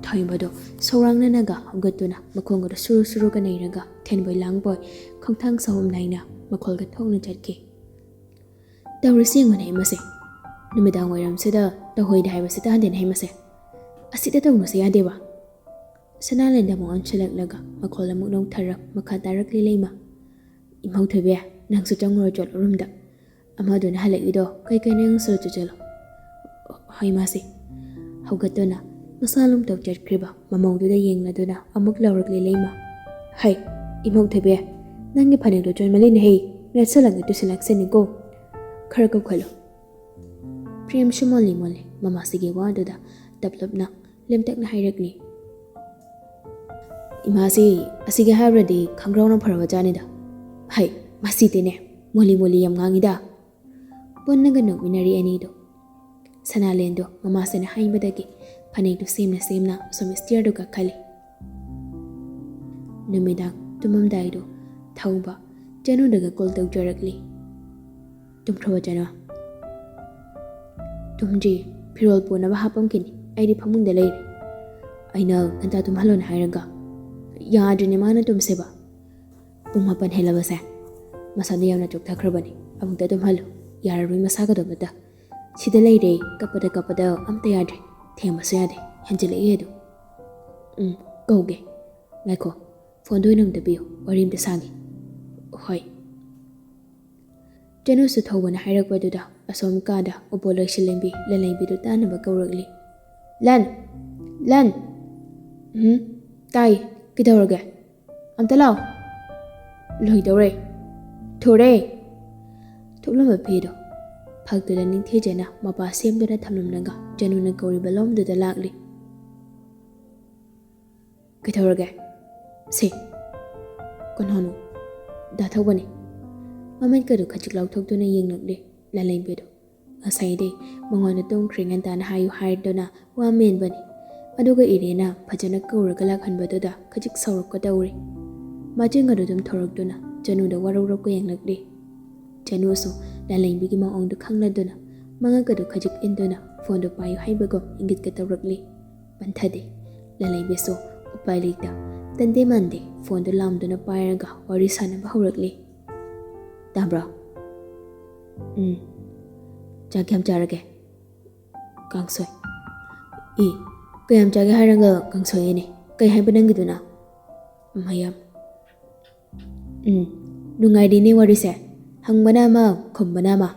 ꯊꯣꯏꯕꯗꯣ ꯁꯧꯔꯥꯡꯅꯅꯒ ꯍꯧꯒꯠꯇꯨꯅ ꯃꯈꯣꯡꯒꯗꯣ ꯁꯨꯔꯨ ꯁꯨꯔꯨꯒ ꯅꯩꯔꯒ ꯊꯦꯟꯕꯣꯏ ꯂꯥꯡꯕꯣꯏ ꯈꯣꯡꯊꯥꯡ ꯁꯍꯨꯝ ꯅꯥꯏꯅ ꯃꯈꯣꯜꯒ ꯊꯣꯛꯅ ꯆꯠꯈꯤ꯫ ꯇꯧꯔꯤꯁꯤ ꯌꯦꯡꯉꯨꯅꯦ ꯃꯁꯦ꯫ ꯅꯨꯃꯤꯗꯥꯡ ꯋꯥꯏꯔꯝꯁꯤꯗ ꯇꯧꯍꯩꯗꯦ ꯍꯥꯏꯕꯁꯤ ꯇꯥꯗꯦꯅꯦ ꯃꯁꯦ꯫ ꯑꯁꯤꯗ ꯇꯧꯅꯨꯁꯦ ꯌꯥꯗꯦꯕ꯫ ꯁꯅꯥꯂꯦꯟꯗ ꯑꯃꯨꯛ ꯑꯣꯟꯁꯤꯜꯂꯛꯂꯒ ꯃꯈꯣꯜ ꯑꯃꯨꯛ ꯅꯧꯊꯔꯛ ꯃꯈꯥ ꯇꯥꯔꯛꯂꯤ ꯂꯩꯃ꯫ ꯏꯃꯧꯊꯣꯏꯕꯤ, ꯅꯪꯁꯨ ꯆꯪꯉꯨꯔꯣ ꯆꯣꯠ ꯔꯨꯝꯗ꯫ ꯑꯃꯗꯨꯅ ꯍꯜꯂꯛꯏꯗꯣ ꯀꯩ ꯀꯩꯅꯣ ꯌꯦꯡꯁꯤꯜꯂꯨ ꯆꯣ ꯆꯠꯂꯣ꯫ ꯍꯣꯏ ꯃꯥꯁꯦ꯫ ꯍꯧꯒꯠꯇꯨꯅ ꯃꯁꯥ ꯂꯨꯝꯇꯧ ꯆꯠꯈ꯭ꯔꯤꯕ ꯃꯃꯧꯗꯨꯗ ꯌꯦꯡꯂꯗꯨꯅ ꯑꯃꯨꯛ ꯂꯥꯎꯔꯛꯂꯤ ꯂꯩꯃ꯫ ꯍꯩ, ꯏꯃꯧꯊꯣꯏꯕꯤ, ꯅꯪꯒꯤ ꯐꯅꯦꯛꯇꯣ ꯆꯣꯟꯃꯜꯂꯤꯅꯦꯍꯦ꯫ ꯅꯦꯠꯁꯜꯂꯒ ꯇꯨꯁꯤꯜꯂꯛꯁꯅꯤꯀꯣ꯫ ꯈꯔ ꯀꯧꯈꯠꯂꯨ꯫ ꯄ꯭ꯔꯦꯝꯁꯨ ꯃꯣꯜꯂꯤ ꯃꯣꯜꯂꯤ ꯃꯃꯥꯁꯤꯒꯤ ꯋꯥꯗꯨꯗ ꯇꯞꯂꯞꯅ ꯂꯦꯝꯇꯛꯅ ꯍꯥꯏꯔꯛꯂꯤ꯫ ꯏꯃꯥꯁꯤ, ꯑꯁꯤꯒꯤ ꯍꯥꯏꯔꯨꯔꯗꯤ ꯈꯪꯒ꯭ꯔꯥꯎꯅ ꯐꯔꯕ ꯖꯥꯠꯅꯤꯗ꯫ ꯍꯩ, ꯃꯁꯤꯗꯤꯅꯦ, ꯃꯣꯜꯂꯤ ꯃꯣꯜꯂꯤ ꯌꯥꯝ ꯉꯥꯡꯉꯤꯗ꯫ ꯄꯨꯟꯅꯒ ꯅꯣꯛꯃꯤꯟꯅꯔꯤ ꯑꯅꯤꯗꯣ꯫ ꯁꯅꯥꯂꯦꯟꯗꯣ ꯃꯃꯥꯁꯤꯅ ꯍꯥꯏꯕꯗꯒꯤ ꯐꯅꯦꯛꯇꯨ ꯁꯦꯝꯅ ꯁꯦꯝꯅ ꯑꯁꯣꯝ ꯁ꯭ꯇꯤꯌꯔꯗꯨ ꯀꯥꯈꯠꯂꯤ꯫ ꯅꯨꯃꯤꯗꯥꯡ ꯇꯨꯝꯃꯝꯗꯥꯏꯗꯣ ꯊꯧꯕ ꯆꯅꯨꯗꯒ ꯀꯣꯜ ꯇꯧꯖꯔꯛꯂꯤ꯫ ꯇꯨꯝꯈ꯭ꯔꯕ ꯆꯅꯨ? ꯇꯨꯝꯗ꯭ꯔꯤ, ꯐꯤꯔꯣꯜ ꯄꯨꯅꯕ ꯍꯥꯞꯄꯝꯈꯤꯅꯤ, ꯑꯩꯗꯤ ꯐꯃꯨꯡꯗ ꯂꯩꯔꯤ꯫ ꯑꯩꯅ ꯉꯟꯇꯥ ꯇꯨꯝꯍꯜꯂꯣꯅ ꯍꯥꯏꯔꯒ ꯌꯥꯗ꯭ꯔꯤꯅꯦ ꯃꯥꯅ ꯇꯨꯝꯁꯦꯕ꯫ ꯄꯨꯡ ꯃꯥꯄꯟ ꯍꯦꯜꯂꯕꯁꯦ꯫ ꯃꯁꯥꯗ ꯌꯥꯝꯅ ꯆꯣꯛꯊꯈ꯭ꯔꯕꯅꯤ, ꯑꯃꯨꯛꯇ ꯇꯨꯝꯍꯜꯂꯨ꯫ ꯌꯥꯔꯔꯣꯏ ꯃꯁꯥꯒꯗꯣ ꯑꯃꯇ꯫ ꯁꯤꯗ ꯂꯩꯔꯦ, ꯀꯞꯄꯗ ꯀꯞꯄꯗ ꯑꯝꯇ ꯌꯥꯗ꯭ꯔꯦ꯫ ꯊꯦꯝꯕꯁꯨ ꯌꯥꯗꯦ, ꯍꯦꯟꯖꯤꯜꯂꯛꯑꯦ ꯑꯗꯨ꯫ ꯎꯝ, ꯀꯧꯒꯦ꯫ ꯉꯥꯏꯈꯣ, ꯐꯣꯟꯗꯣ ꯑꯣꯏꯅ ꯑꯝꯇ ꯄꯤꯌꯨ, ꯋꯥꯔꯤ ꯑꯝꯇ ꯁꯥꯒꯦ꯫ ꯍꯣꯏ꯫ ꯆꯅꯨꯁꯨ ꯊꯧꯕꯅ ꯍꯥꯏꯔꯛꯄꯗꯨꯗ ꯑꯁꯣꯝ ꯀꯥꯗ ꯎꯄꯣ ꯂꯣꯏꯁꯤꯜꯂꯦꯝꯕꯤ ꯂꯂꯩꯕꯤꯗꯨ ꯇꯥꯅꯕ ꯀꯧꯔꯛꯂꯤ꯫ ꯂꯟ! ꯂꯟ! ꯎꯝ, ꯇꯥꯏ꯫ ꯀꯩꯗꯧꯔꯒꯦ? ꯑꯝꯇ ꯂꯥꯎ꯫ ꯂꯣꯏꯗꯧꯔꯦ꯫ ꯊꯨꯔꯦ꯫ ꯊꯨꯞꯂꯝꯕ ꯐꯤꯗꯣ ꯐꯛꯇꯨꯗ ꯅꯤꯡꯊꯤꯖꯅ ꯃꯄꯥ ꯁꯦꯝꯗꯨꯅ ꯊꯝꯂꯝꯂꯒ ꯆꯅꯨꯅ ꯀꯧꯔꯤꯕ ꯂꯣꯝꯗꯨꯗ ꯂꯥꯛꯂꯤ꯫ ꯀꯩꯗꯧꯔꯒꯦ? ꯁꯦ, ꯀꯅꯥꯅꯣ? ꯗꯥ ꯊꯧꯕꯅꯤ꯫ ꯃꯃꯤꯠꯀꯗꯨ ꯈꯖꯤꯛ ꯂꯥꯎꯊꯣꯛꯇꯨꯅ ꯌꯦꯡꯂꯛꯂꯦ ꯂꯥꯂꯩꯕꯤꯗꯨ꯫ ꯉꯁꯥꯏꯗꯤ ꯃꯉꯣꯟꯗ ꯇꯨꯝꯈ꯭ꯔꯦ ꯉꯟꯇꯥꯅ ꯍꯥꯏꯌꯨ ꯍꯥꯏꯗꯨꯅ ꯋꯥ ꯃꯦꯟꯕꯅꯤ꯫ ꯑꯗꯨꯒ ꯏꯔꯦꯅ ꯐꯖꯅ ꯀꯧꯔꯒ ꯂꯥꯛꯍꯟꯕꯗꯨꯗ ꯈꯖꯤꯛ ꯁꯥꯎꯔꯛꯀꯗꯧꯔꯦ꯫ ꯃꯆꯤꯟ ꯑꯗꯨ ꯑꯗꯨꯝ ꯊꯧꯔꯛꯇꯨꯅ ꯆꯅꯨꯗ ꯋꯥꯔꯧꯔꯛꯄ ꯌꯦꯡꯂꯛꯂꯦ꯫ ꯆꯅꯨꯁꯨ ꯂꯥꯂꯩꯕꯤꯒꯤ ꯃꯑꯣꯡꯗꯨ ꯈꯪꯂꯗꯨꯅ ꯃꯉꯛꯀꯗꯨ ꯈꯖꯤꯛ ꯏꯟꯗꯨꯅ ꯐꯣꯟꯗꯨ ꯄꯥꯏꯌꯨ ꯍꯥꯏꯕꯒꯨꯝ ꯏꯪꯒꯤꯠꯀ ꯇꯧꯔꯛꯂꯤ꯫ ꯄꯟꯊꯗꯦ꯫ ꯂꯥꯂꯩꯕꯤꯁꯨ ꯎꯄꯥꯏ ꯂꯩꯇ ꯇꯟꯗꯦ ꯃꯥꯟꯗꯦ ꯐꯣꯟꯗꯨ ꯂꯥꯝꯗꯨꯅ ꯄꯥꯏꯔꯒ ꯋꯥꯔꯤ ꯁꯥꯟꯅꯕ ꯍꯧꯔꯛꯂꯤ꯫ "ꯇꯥꯕ꯭ꯔꯣ?" "ꯎꯝ꯫ ꯆꯥꯛ ꯀꯌꯥꯝ ꯆꯥꯔꯒꯦ?" "ꯀꯥꯡꯁꯣꯏ꯫" "ꯏ, ꯀꯌꯥꯝ ꯆꯥꯒꯦ ꯍꯥꯏꯔꯒ ꯀꯥꯡꯁꯣꯏ ꯍꯥꯏꯅꯦ꯫ ꯀꯩ ꯍꯥꯏꯕ ꯅꯪꯒꯤꯗꯨꯅ?" "ꯃꯌꯥꯝ꯫" "ꯎꯝ, ꯅꯨꯡꯉꯥꯏꯔꯤꯅꯦ ꯋꯥꯔꯤꯁꯦ꯫ ꯍꯪꯕꯅ ꯑꯃ, ꯈꯨꯝꯕꯅ ꯑꯃ꯫"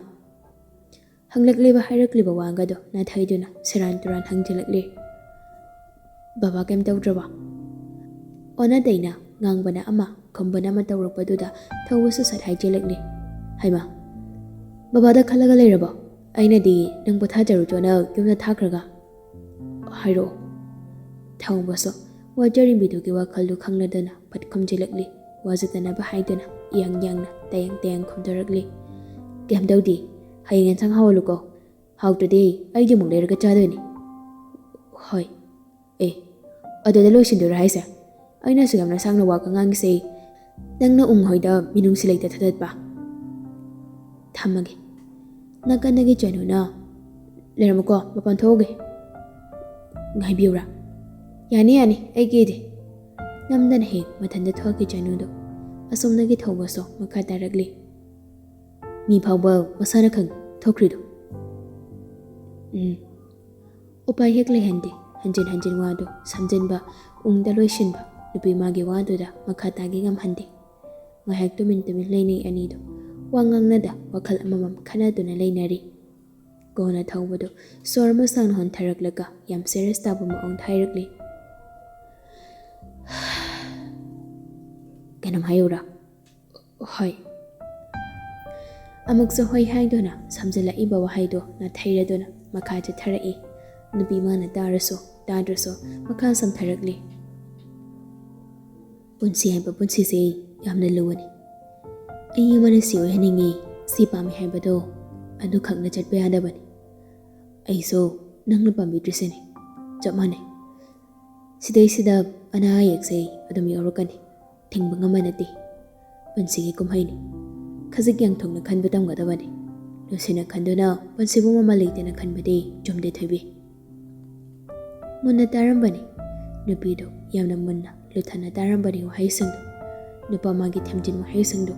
ꯍꯪꯂꯛꯂꯤꯕ ꯍꯥꯏꯔꯛꯂꯤꯕ ꯋꯥꯒꯗꯣ ꯅꯥꯊꯩꯗꯨꯅ ꯁꯦꯔꯥꯟ ꯇꯨꯔꯥꯟ ꯍꯪꯖꯤꯜꯂꯛꯂꯤ꯫ "ꯕꯕꯥ ꯀꯩꯝ ꯇꯧꯗ꯭ꯔꯕ?" ꯑꯣꯟꯅ ꯇꯩꯅ ꯉꯥꯡꯕꯅ ꯑꯃ, ꯈꯨꯝꯕꯅ ꯑꯃ ꯇꯧꯔꯛꯄꯗꯨꯗ ꯊꯧꯕꯁꯨ ꯁꯠ ꯍꯥꯏꯖꯤꯜꯂꯛꯂꯤ꯫ "ꯍꯩꯃꯥ, ꯕꯕꯥꯗ ꯈꯜꯂꯒ ꯂꯩꯔꯕꯣ? ꯑꯩꯅꯗꯤ ꯅꯪ ꯄꯣꯊꯥꯖꯔꯨꯆꯣꯅ ꯌꯨꯝꯗ ꯊꯥꯈ꯭ꯔꯒ꯫" "ꯍꯥꯏꯔꯛꯑꯣ꯫" ꯊꯧꯕꯁꯨ ꯋꯥꯖꯔꯤꯕꯤꯗꯨꯒꯤ ꯋꯥꯈꯜꯗꯨ ꯈꯪꯂꯗꯅ ꯐꯠ ꯈꯨꯝꯖꯤꯜꯂꯛꯂꯤ꯫ ꯋꯥꯖꯗꯅꯕ ꯍꯥꯏꯗꯨꯅ ꯏꯌꯥꯡ ꯌꯥꯡꯅ ꯇꯌꯥꯡ ꯇꯌꯥꯡ ꯈꯨꯝꯊꯔꯛꯂꯤ꯫ "ꯀꯩꯝ ꯇꯧꯗꯦ꯫ ꯍꯌꯦꯡ ꯑꯦꯟꯁꯥꯡ ꯍꯥꯎꯍꯜꯂꯨꯀꯣ꯫ ꯍꯥꯎꯇ꯭ꯔꯗꯤ ꯑꯩꯒꯤ ꯑꯃꯨꯛ ꯂꯩꯔꯒ ꯆꯥꯗꯣꯏꯅꯤ꯫" "ꯍꯣꯏ꯫" "ꯑꯦ, ꯑꯗꯨꯗ ꯂꯣꯏꯁꯤꯟꯗꯣꯏꯔꯣ ꯍꯥꯏꯁꯦ? ꯑꯩꯅ ꯑꯁꯨꯛ ꯌꯥꯝꯅ ꯁꯥꯡꯅ ꯋꯥꯒ ꯉꯥꯡꯉꯤꯁꯦ ꯅꯪꯅ ꯎꯪ ꯍꯣꯏꯗ ꯃꯤꯅꯨꯡꯁꯤ ꯂꯩꯇ ꯊꯥꯗꯠꯄ?" "ꯊꯝꯃꯒꯦ꯫" ꯅꯥꯀꯟꯗꯒꯤ ꯆꯅꯨꯅ, "ꯂꯩꯔꯝꯃꯨꯀꯣ, ꯃꯄꯥꯟ ꯊꯣꯛꯎꯒꯦ꯫" "ꯉꯥꯏꯕꯤꯌꯨꯔꯥ?" "ꯌꯥꯅꯤ, ꯌꯥꯅꯤ, ꯑꯩꯒꯤꯗꯤ꯫" ꯅꯝꯗꯅ ꯍꯦꯛ ꯃꯊꯟꯇ ꯊꯣꯛꯈꯤ ꯆꯅꯨꯗꯣ꯫ ꯑꯁꯣꯝꯗꯒꯤ ꯊꯧꯕꯁꯨ ꯃꯈꯥ ꯇꯥꯔꯛꯂꯤ꯫ "ꯃꯤ ꯐꯥꯎꯕ ꯃꯁꯥꯅ ꯈꯪ ꯊꯣꯛꯈ꯭ꯔꯤꯗꯣ꯫" "ꯎꯝ꯫" ꯎꯄꯥꯏ ꯍꯦꯛ ꯂꯩꯍꯟꯗꯦ꯫ ꯍꯟꯖꯤꯟ ꯍꯟꯖꯤꯟ ꯋꯥꯗꯨ ꯁꯝꯖꯤꯟꯕ, ꯎꯪꯗ ꯂꯣꯏꯁꯤꯟꯕ꯫ ꯅꯨꯄꯤ ꯃꯥꯒꯤ ꯋꯥꯗꯨꯗ ꯃꯈꯥ ꯇꯥꯒꯦ ꯉꯝꯍꯟꯗꯦ꯫ ꯉꯥꯏꯍꯥꯛ ꯇꯨꯃꯤꯟ ꯇꯨꯃꯤꯟ ꯂꯩꯅꯩ ꯑꯅꯤꯗꯨ꯫ ꯋꯥ ꯉꯥꯡꯅꯗ ꯋꯥꯈꯜ ꯑꯃꯃꯝ ꯈꯟꯅꯗꯨꯅ ꯂꯩꯅꯔꯤ꯫ ꯀꯣꯟꯅ ꯊꯧꯕꯗꯨ ꯁꯣꯔ ꯑꯃ ꯁꯥꯡꯅ ꯍꯣꯟꯊꯔꯛꯂꯒ ꯌꯥꯝ ꯁꯦꯔꯤꯌꯁ ꯇꯥꯕ ꯃꯑꯣꯡꯗ ꯍꯥꯏꯔꯛꯂꯤ꯫ "ꯀꯩꯅꯣꯝ ꯍꯥꯏꯌꯨꯔꯥ?" "ꯍꯣꯏ꯫" ꯑꯃꯨꯛꯁꯨ ꯍꯣꯏ ꯍꯥꯏꯗꯨꯅ ꯁꯝꯖꯤꯜꯂꯛꯏꯕ ꯋꯥꯍꯩꯗꯨ ꯅꯥꯊꯩꯔꯗꯨꯅ ꯃꯈꯥ ꯆꯠꯊꯔꯛꯏ꯫ ꯅꯨꯄꯤ ꯃꯥꯅ ꯇꯥꯔꯁꯨ ꯇꯥꯗ꯭ꯔꯁꯨ ꯃꯈꯥ ꯁꯝꯊꯔꯛꯂꯤ꯫ "ꯄꯨꯟꯁꯤ ꯍꯥꯏꯕ ꯄꯨꯟꯁꯤꯁꯦ ꯌꯥꯝꯅ ꯂꯨꯕꯅꯤ꯫ ꯑꯩ ꯑꯃꯅ ꯁꯤ ꯑꯣꯏꯍꯟꯅꯤꯡꯉꯤ, ꯁꯤ ꯄꯥꯝꯃꯤ ꯍꯥꯏꯕꯗꯣ ꯑꯗꯨꯈꯛꯅ ꯆꯠꯄ ꯌꯥꯗꯕꯅꯤ꯫ ꯑꯩꯁꯨ ꯅꯪꯅ ꯄꯥꯝꯕꯤꯗ꯭ꯔꯤꯁꯤꯅꯤ꯫ ꯆꯞ ꯃꯥꯟꯅꯩ꯫ ꯁꯤꯗꯩꯁꯤꯗ ꯑꯅꯥ ꯑꯌꯦꯛꯁꯦ ꯑꯗꯨꯝ ꯌꯥꯎꯔꯛꯀꯅꯤ꯫ ꯊꯤꯡꯕ ꯉꯝꯕ ꯅꯠꯇꯦ꯫ ꯄꯨꯟꯁꯤꯒꯤ ꯀꯨꯝꯍꯩꯅꯤ꯫ ꯈꯖꯤꯛ ꯌꯥꯡꯊꯣꯛꯅ ꯈꯟꯕ ꯇꯝꯒꯗꯕꯅꯤ꯫ ꯂꯨꯁꯤꯅ ꯈꯟꯗꯨꯅ ꯄꯨꯟꯁꯤꯕꯨ ꯃꯃꯜ ꯂꯩꯇꯅ ꯈꯟꯕꯗꯤ ꯆꯨꯝꯗꯦ ꯊꯣꯏꯕꯤ꯫ ꯃꯨꯟꯅ ꯇꯥꯔꯝꯕꯅꯤ꯫ ꯅꯨꯄꯤꯗꯨ ꯌꯥꯝꯅ ꯃꯨꯟꯅ ꯂꯨꯊꯅ ꯇꯥꯔꯝꯕꯅꯤ ꯋꯥꯍꯩꯁꯤꯡꯗꯨ꯫ ꯅꯨꯄꯥ ꯃꯥꯒꯤ ꯊꯦꯝꯖꯤꯟ ꯋꯥꯍꯩꯁꯤꯡꯗꯨ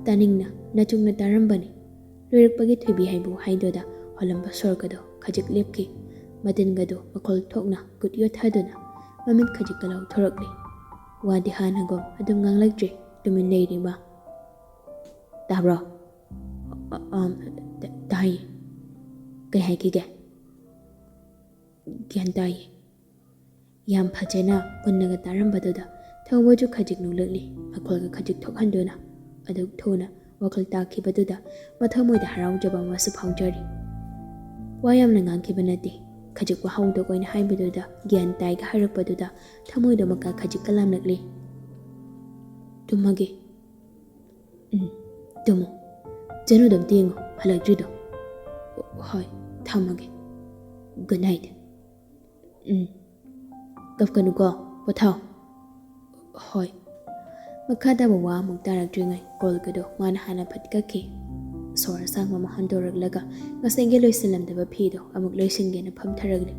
ꯇꯥꯅꯤꯡꯅ ꯅꯆꯨꯡꯅ ꯇꯥꯔꯝꯕꯅꯤ꯫ ꯂꯣꯏꯔꯛꯄꯒꯤ ꯊꯣꯏꯕꯤ ꯍꯥꯏꯕ ꯋꯥꯍꯩꯗꯨꯗ ꯍꯣꯜꯂꯝꯕ ꯁꯣꯔꯒꯗꯣ ꯈꯖꯤꯛ ꯂꯦꯞꯈꯤ꯫ ꯃꯇꯤꯟꯒꯗꯣ ꯃꯈꯣꯜ ꯊꯣꯛꯅ ꯀꯨꯠ ꯌꯣꯠꯊꯗꯨꯅ ꯃꯃꯤꯠ ꯈꯖꯤꯛꯀ ꯂꯥꯎꯊꯣꯔꯛꯂꯤ꯫ ꯋꯥꯗꯤ ꯍꯥꯟꯅꯒꯨꯝ ꯑꯗꯨꯝ ꯉꯥꯡꯂꯛꯇ꯭ꯔꯦ, ꯇꯨꯃꯤꯟ ꯂꯩꯔꯤ ꯃꯥ꯫ "ꯇꯥꯕ꯭ꯔꯣ?" "ꯑ-, ꯑ-, ꯑꯝ, ꯇ-, ꯇꯥꯏꯌꯦ꯫ ꯀꯩ ꯍꯥꯏꯈꯤꯒꯦ?" "ꯒ꯭ꯌꯥꯟ ꯇꯥꯏꯌꯦ꯫" ꯌꯥꯝ ꯐꯖꯅ ꯃꯨꯟꯅꯒ ꯇꯥꯔꯝꯕꯗꯨꯗ ꯊꯃꯣꯏꯁꯨ ꯈꯖꯤꯛ ꯅꯣꯛꯂꯛꯂꯤ, ꯃꯈꯣꯜꯒ ꯈꯖꯤꯛ ꯊꯣꯛꯍꯟꯗꯨꯅ꯫ ꯑꯗꯨꯛ ꯊꯨꯅ ꯋꯥꯈꯜ ꯇꯥꯈꯤꯕꯗꯨꯗ ꯃꯊꯃꯣꯏꯗ ꯍꯔꯥꯎꯖꯕ ꯑꯃꯁꯨ ꯐꯥꯎꯖꯔꯤ꯫ ꯋꯥ ꯌꯥꯝꯅ ꯉꯥꯡꯈꯤꯕ ꯅꯠꯇꯦ, ꯈꯖꯤꯛ ꯋꯥꯍꯧꯗꯣꯛ ꯑꯣꯏꯅ ꯍꯥꯏꯕꯗꯨꯗ, ꯒ꯭ꯌꯥꯟ ꯇꯥꯏꯒ ꯍꯥꯏꯔꯛꯄꯗꯨꯗ ꯊꯃꯣꯏꯗꯣ ꯃꯀꯥ ꯈꯖꯤꯛꯀ ꯂꯥꯝꯂꯛꯂꯤ꯫ "ꯇꯨꯝꯃꯒꯦ꯫" "ꯎꯝ, ꯇꯨꯝꯃꯣ꯫ ꯆꯅꯨꯗꯣ ꯑꯝꯇ ꯌꯦꯡꯉꯣ, ꯍꯜꯂꯛꯇ꯭ꯔꯤꯗꯣ꯫" "ꯍꯣꯏ, ꯊꯝꯃꯒꯦ꯫ Good night." "ꯎꯝ, ꯀꯞꯀꯅꯨꯀꯣ, ꯄꯣꯊꯥꯎ꯫" "ꯍꯣꯏ꯫" ꯃꯈꯥ ꯇꯥꯕ ꯋꯥ ꯑꯃꯨꯛ ꯇꯥꯔꯛꯇ꯭ꯔꯤꯉꯩ ꯀꯣꯜꯒꯗꯣ ꯃꯥꯅ ꯍꯥꯟꯅ ꯐꯠ ꯀꯛꯈꯤ꯫ ꯁꯣꯔ ꯑꯁꯥꯡꯕ ꯑꯃ ꯍꯣꯟꯗꯣꯔꯛꯂꯒ ꯉꯁꯥꯏꯒꯤ ꯂꯣꯏꯁꯤꯜꯂꯝꯗꯕ ꯐꯤꯗꯣ ꯑꯃꯨꯛ ꯂꯣꯏꯁꯤꯟꯒꯦꯅ ꯐꯝꯊꯔꯛꯂꯦ꯫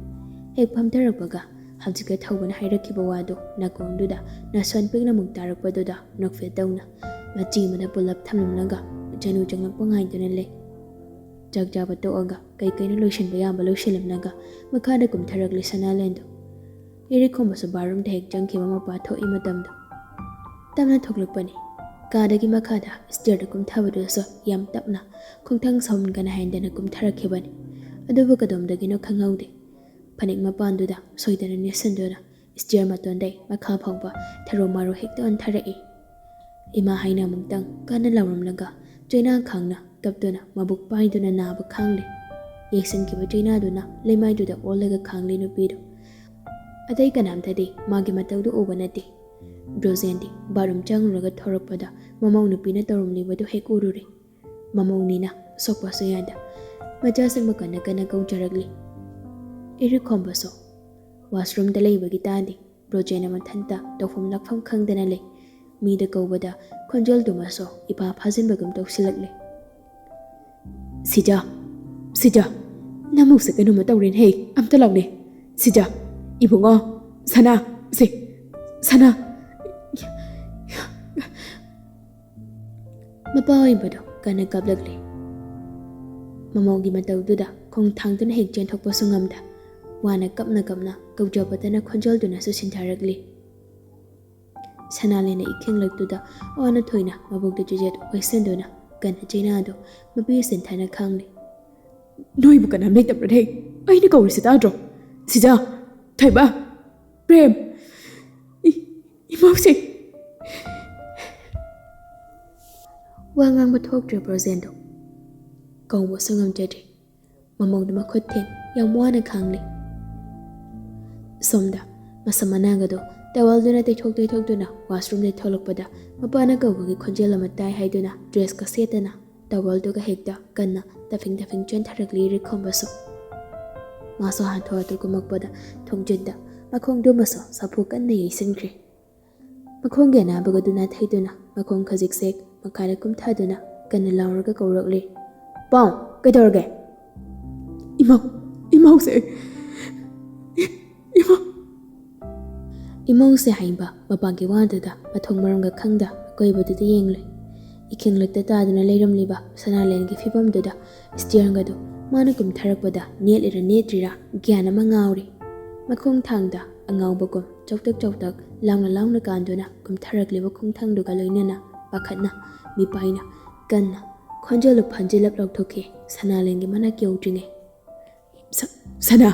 ꯍꯦꯛ ꯐꯝꯊꯔꯛꯄꯒ ꯍꯧꯖꯤꯛꯇ ꯊꯧꯕꯅ ꯍꯥꯏꯔꯛꯈꯤꯕ ꯋꯥꯗꯣ ꯅꯥꯀꯣꯡꯗꯨꯗ ꯅꯥꯁꯣꯟ ꯄꯤꯛꯅ ꯑꯃꯨꯛ ꯇꯥꯔꯛꯄꯗꯨꯗ ꯅꯣꯛꯐꯦꯠ ꯇꯧꯅ ꯃꯆꯤ ꯑꯃꯗ ꯄꯨꯂꯞ ꯊꯝꯂꯝꯂꯒ ꯆꯅꯨ ꯆꯪꯂꯛꯄ ꯉꯥꯏꯗꯨꯅ ꯂꯩ꯫ ꯆꯥꯛ ꯆꯥꯕ ꯇꯣꯛꯑꯒ ꯀꯩ ꯀꯩꯅꯣ ꯂꯣꯏꯁꯤꯟꯕ ꯌꯥꯕ ꯂꯣꯏꯁꯤꯜꯂꯝꯂꯒ ꯃꯈꯥꯗ ꯀꯨꯝꯊꯔꯛꯂꯤ ꯁꯅꯥꯂꯦꯟꯗꯣ꯫ ꯏꯔꯤꯛ ꯈꯣꯝꯕꯁꯨ ꯕꯥꯠꯔꯨꯝꯗ ꯍꯦꯛ ꯆꯪꯈꯤꯕ ꯃꯄꯥ ꯊꯣꯛꯏ ꯃꯇꯝꯗꯣ꯫ ꯇꯞꯅ ꯊꯣꯛꯂꯛꯄꯅꯤ꯫ ꯀꯥꯗꯒꯤ ꯃꯈꯥꯗ ꯁ꯭ꯇꯦꯌꯔꯗ ꯀꯨꯝꯊꯕꯗꯨꯁꯨ ꯌꯥꯝ ꯇꯞꯅ, ꯈꯣꯡꯊꯥꯡ ꯁꯍꯨꯝꯒꯅ ꯍꯦꯟꯗꯅ ꯀꯨꯝꯊꯔꯛꯈꯤꯕꯅꯤ꯫ ꯑꯗꯨꯕꯨ ꯀꯗꯣꯝꯗꯒꯤꯅꯣ ꯈꯪꯍꯧꯗꯦ꯫ ꯐꯅꯦꯛ ꯃꯄꯥꯟꯗꯨꯗ ꯁꯣꯏꯗꯅ ꯅꯦꯠꯁꯤꯟꯗꯨꯅ ꯁ꯭ꯇꯦꯌꯔ ꯃꯇꯣꯟꯗꯩ ꯃꯈꯥ ꯐꯥꯎꯕ ꯊꯔꯣ ꯃꯥꯔꯣ ꯍꯦꯛꯇ ꯑꯣꯟꯊꯔꯛꯏ꯫ ꯏꯃꯥ ꯍꯥꯏꯅ ꯑꯃꯨꯛꯇꯪ ꯀꯟꯅ ꯂꯥꯎꯔꯝꯂꯒ ꯆꯩꯅꯥ ꯈꯥꯡꯅ ꯀꯞꯇꯨꯅ ꯃꯕꯨꯛ ꯄꯥꯏꯗꯨꯅ ꯅꯥꯕ ꯈꯥꯡꯂꯤ꯫ ꯌꯩꯁꯤꯟꯈꯤꯕ ꯆꯩꯅꯥꯗꯨꯅ ꯂꯩꯃꯥꯏꯗꯨꯗ ꯑꯣꯜꯂꯒ ꯈꯥꯡꯂꯤ ꯅꯨꯄꯤꯗꯨ꯫ ꯑꯇꯩ ꯀꯅꯥꯝꯇꯗꯤ ꯃꯥꯒꯤ ꯃꯇꯧꯗꯨ ꯎꯕ ꯅꯠꯇꯦ꯫ ꯕ꯭ꯔꯣꯖꯦꯟꯗꯤ ꯕꯥꯠꯔꯨꯝ ꯆꯪꯂꯨꯔꯒ ꯊꯣꯔꯛꯄꯗ ꯃꯃꯧ ꯅꯨꯄꯤꯅ ꯇꯧꯔꯝꯂꯤꯕꯗꯨ ꯍꯦꯛ ꯎꯔꯨꯔꯦ꯫ ꯃꯃꯧꯅꯤꯅ ꯁꯣꯛꯄꯁꯨ ꯌꯥꯗ ꯃꯆꯥꯁꯤꯡꯕꯨ ꯀꯟꯅ ꯀꯟꯅ ꯀꯧꯖꯔꯛꯂꯤ꯫ ꯏꯔꯤꯛ ꯈꯣꯝꯕꯁꯨ ꯋꯥꯁꯔꯨꯝꯗ ꯂꯩꯕꯒꯤ ꯇꯥꯗꯦ꯫ ꯕ꯭ꯔꯣꯖꯦꯟꯅ ꯃꯊꯟꯇ ꯇꯧꯐꯝ ꯂꯥꯛꯐꯝ ꯈꯪꯗꯅ ꯂꯩ꯫ ꯃꯤꯗ ꯀꯧꯕꯗ ꯈꯣꯟꯖꯦꯜꯗꯨꯃꯁꯨ ꯏꯄꯥ ꯐꯥꯖꯤꯟꯕꯒꯨꯝ ꯇꯧꯁꯤꯜꯂꯛꯂꯦ꯫ "ꯁꯤꯖꯥ, ꯁꯤꯖꯥ, ꯅꯃꯧꯁꯦ ꯀꯩꯅꯣꯝꯃ ꯇꯧꯔꯦꯅꯦꯍꯦ, ꯑꯝꯇ ꯂꯥꯎꯅꯦ꯫ ꯁꯤꯖꯥ, ꯏꯕꯨꯡꯉꯣ, ꯁꯅꯥ, ꯁꯦ, ꯁꯅꯥ꯫" ꯃꯄꯥ ꯑꯣꯏꯕꯗꯣ ꯀꯟꯅ ꯀꯞꯂꯛꯂꯦ꯫ ꯃꯃꯧꯒꯤ ꯃꯇꯧꯗꯨꯗ ꯈꯣꯡ ꯊꯥꯡꯗꯨꯅ ꯍꯦꯛ ꯆꯦꯟꯊꯣꯛꯄꯁꯨ ꯉꯝꯗ, ꯋꯥꯅ ꯀꯞꯅ ꯀꯞꯅ ꯀꯧꯖꯕꯇꯅ ꯈꯣꯟꯖꯦꯜꯗꯨꯅꯁꯨ ꯁꯤꯟꯊꯔꯛꯂꯤ꯫ ꯁꯅꯥꯂꯦꯟꯅ ꯏꯈꯦꯡꯂꯛꯇꯨꯗ ꯑꯣꯟꯅ ꯊꯣꯏꯅ ꯃꯕꯨꯛꯇ ꯆꯤꯖꯦꯠ ꯑꯣꯏꯁꯤꯟꯗꯨꯅ ꯀꯟꯅ ꯆꯩꯅꯥꯗꯨ ꯃꯄꯤ ꯁꯤꯟꯊꯥꯅ ꯈꯥꯡꯂꯤ꯫ "ꯅꯣꯏꯕꯨ ꯀꯅꯥꯝ ꯂꯩꯇꯕ꯭ꯔꯅꯦ? ꯑꯩꯅ ꯀꯧꯔꯤꯁꯤ ꯇꯥꯗ꯭ꯔꯣ? ꯁꯤꯖꯥ, ꯊꯣꯏꯕ, ꯄ꯭ꯔꯦꯝ, ꯏ-, ꯏꯃꯧꯁꯦ!" ꯋꯥ ꯉꯥꯡꯕ ꯊꯣꯛꯇ꯭ꯔꯦ ꯕ꯭ꯔꯣꯖꯦꯟꯗꯣ꯫ ꯀꯧꯕꯁꯨ ꯉꯝꯖꯗ꯭ꯔꯦ꯫ ꯃꯃꯧꯗ ꯃꯈꯨꯠ ꯊꯦꯟ ꯌꯥꯝ ꯋꯥꯅ ꯈꯥꯡꯂꯤ꯫ ꯁꯣꯝꯗ ꯃꯁꯝ ꯃꯅꯥꯒꯗꯣ ꯇꯋꯦꯜꯗꯨꯅ ꯇꯩꯊꯣꯛ ꯇꯩꯊꯣꯛꯇꯨꯅ ꯋꯥꯁꯔꯨꯝꯗꯒꯤ ꯊꯣꯛꯂꯛꯄꯗ ꯃꯄꯥꯅ ꯀꯧꯕꯒꯤ ꯈꯣꯟꯖꯦꯜ ꯑꯃ ꯇꯥꯏ ꯍꯥꯏꯗꯨꯅ ꯗ꯭ꯔꯦꯁꯀ ꯁꯦꯠꯇꯅ ꯇꯋꯦꯜꯗꯨꯒ ꯍꯦꯛꯇ ꯀꯟꯅ ꯇꯐꯤꯡ ꯇꯐꯤꯡ ꯆꯦꯟꯊꯔꯛꯂꯤ ꯔꯤꯈꯣꯝꯕꯁꯨ꯫ ꯃꯥꯁꯨ ꯍꯥꯊꯨ ꯍꯥꯊꯨ ꯀꯨꯝꯃꯛꯄꯗ ꯊꯣꯡꯖꯤꯟꯗ ꯃꯈꯣꯡꯗꯨꯃꯁꯨ ꯁꯥꯐꯨ ꯀꯟꯅ ꯌꯩꯁꯤꯟꯈ꯭ꯔꯦ꯫ ꯃꯈꯣꯡꯒꯤ ꯑꯅꯥꯕꯒꯗꯨ ꯅꯥꯊꯩꯗꯨꯅ ꯃꯈꯣꯡ ꯈꯖꯤꯛ ꯁꯦꯛ ꯃꯈꯥꯗ ꯀꯨꯝꯊꯗꯨꯅ ꯀꯟꯅ ꯂꯥꯎꯔꯒ ꯀꯧꯔꯛꯂꯤ꯫ "ꯄꯥꯎ, ꯀꯩꯗꯧꯔꯒꯦ?" "ꯏꯃꯧ, ꯏꯃꯧꯁꯦ, ꯏ-, ꯏꯃꯧ꯫" ꯏꯃꯧꯁꯦ ꯍꯥꯏꯕ ꯃꯄꯥꯒꯤ ꯋꯥꯗꯨꯗ ꯃꯊꯣꯡ ꯃꯔꯝꯒ ꯈꯪꯗ ꯑꯀꯣꯏꯕꯗꯨꯗ ꯌꯦꯡꯂꯨꯏ꯫ ꯏꯈꯦꯡꯂꯛꯇ ꯇꯥꯗꯨꯅ ꯂꯩꯔꯝꯂꯤꯕ ꯁꯅꯥꯂꯦꯟꯒꯤ ꯐꯤꯕꯝꯗꯨꯗ ꯁ꯭ꯇꯤꯌꯔꯒꯗꯨ ꯃꯥꯅ ꯀꯨꯝꯊꯔꯛꯄꯗ ꯅꯦꯠꯂꯤꯔꯥ ꯅꯦꯠꯇ꯭ꯔꯤꯔꯥ ꯒ꯭ꯌꯥꯟ ꯑꯃ ꯉꯥꯎꯔꯤ꯫ ꯃꯈꯣꯡ ꯊꯥꯡꯗ ꯑꯉꯥꯎꯕꯒꯨꯝ ꯆꯧꯇꯛ ꯆꯧꯇꯛ ꯂꯥꯎꯅ ꯂꯥꯎꯅ ꯀꯥꯟꯗꯨꯅ ꯀꯨꯝꯊꯔꯛꯂꯤꯕ ꯈꯣꯡꯊꯥꯡꯗꯨꯒ ꯂꯣꯏꯅꯅ ꯄꯥꯈꯠꯅ ꯃꯤꯄꯥꯏꯅ ꯀꯟꯅ ꯈꯣꯟꯖꯦꯜꯗꯨ ꯐꯟꯖꯤꯜꯂꯞ ꯂꯥꯎꯊꯣꯛꯈꯤ ꯁꯅꯥꯂꯦꯟꯒꯤ ꯃꯅꯥꯛ ꯌꯧꯗ꯭ꯔꯤꯉꯩ꯫ "ꯁ-, ꯁꯅꯥ,